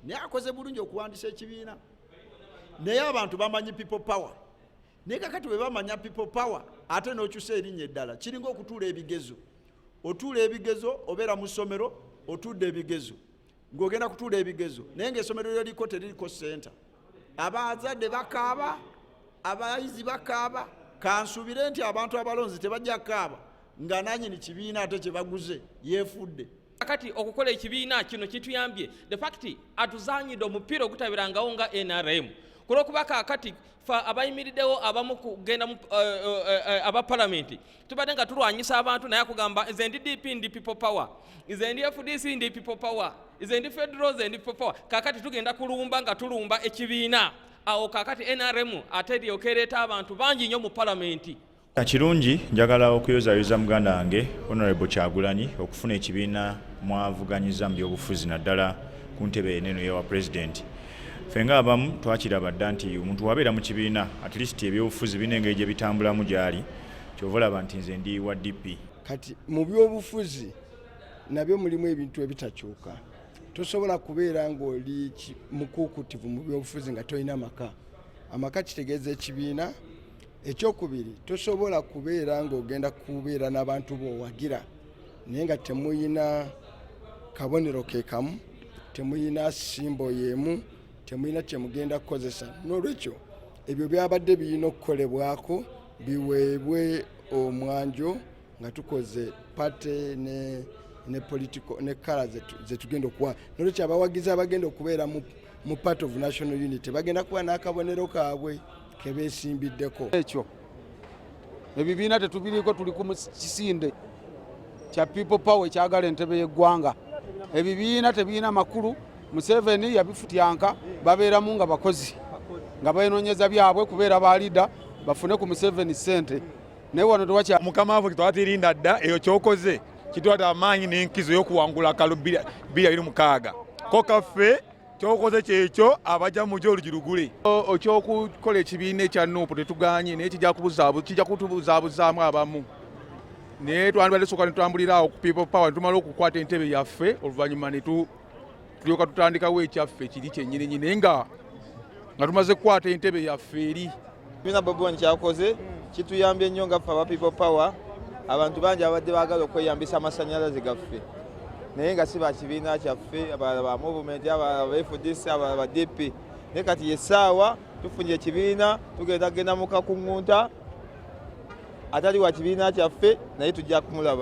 Naye akoze bulungi okuwandisa ekibiina, naye abantu bamanyi People Power. Naye kakati bwe bamanya People Power, ate n'okyusa erinnya eddala, kiringa okutuula ebigezo. Otuula ebigezo, obeera mu ssomero, otudde ebigezo, ng'ogenda kutuula ebigezo, naye ng'essomero lyoliko teririko center. Abazadde bakaaba, abayizi bakaaba. Kansuubire nti abantu abalonzi tebajja kukaaba nga nanyini kibiina ate kyebaguze yeefudde. Kati okukola ekibiina kino kituyambye. The fact atuzanyidde omupiira ogutabirangawo nga NRM, kulwokuba kakati fe abayimiriddewo abamu kugenda mu aba palamenti tubadde nga tulwanyisa abantu, naye akugamba, "Nze ndi DP, ndi People Power. Nze ndi FDC, ndi People Power. Nze ndi Federal, nze ndi People Power." Kakati tugenda kulumba nga tulumba ekibiina. Awo kakati NRM ate eryoka ereeta abantu bangi nnyo mu palamenti. Kirungi, njagala okuyozayoza muganda wange Honorable Kyagulanyi okufuna ekibiina mwavuganyiza mu byobufuzi, naddala ku ntebe eneno eyawa president. Ffe ngaabamu twakiraba dda nti omuntu wabeera mu kibiina, at least ebyobufuzi birina engeri gye bitambulamu gy'ali. Kyova olaba nti nze ndi wa DP. Kati mu byobufuzi nabyo mulimu ebintu ebitakyuka. Tosobola kubeera ng'oli mukuukutivu mu byobufuzi nga tolina maka. Amaka kitegeeza ekibiina. Ekyokubiri, tosobola kubeera ng'ogenda kubeera n'abantu b'owagira naye nga temuyina kabonero ke kamu, temuyina symbol y'emu, temuyina kyemugenda kukozesa. N'olwekyo ebyo byabadde birina okukolebwako, biweebwe omwanjo nga tukoze party ne political ne colour zetugenda okuwa. Nolwekyo abawagizi abagenda okubeera mu part of National Unity bagenda kuba n'akabonero kaabwe kebeesimbiddeko. Ekyo ebibiina tetubiriiko, tuli ku kisinde kya People Power ekyagala entebe y'eggwanga. Ebibiina tebirina makulu. Museveni yabifutyanka, babeeramu nga bakozi nga benoonyeza byabwe kubeera ba leader, bafune ku Museveni ssente, naye wano tewakya. Mukama waffe twatirinda dda. Eyo kyokoze kitwata amaanyi n'enkizo y'okuwangula akalulu 2026. Ko kaffe kyokoze kyekyo, abajja mujja olugi lugule. Ekyokukola ekibiina ekya NUP tetuganye, naye kijja kutubuzaabuzaamu abamu, naye twandibadde tusooka netutambulira awo ku People Power, netumala okukwata entebe yaffe, oluvannyuma ne tulyoka tutandikawo ekyaffe kiri kyennyininyini, naye nga tumaze kukwata entebe yaffe eri. Kibiina Bobi Wine kyakoze kituyambye nnyo nga ffe aba People Power. Abantu bangi abadde baagala okweyambisa amasannyalaze gaffe naye nga si ba kibiina kyaffe, abalala ba Movement, abalala ba FDC, abalala ba DP, naye kati yessaawa tufunye ekibiina, tugenda genda mu kakuŋŋunta. Atali wa kibiina kyaffe naye tujja kumulaba.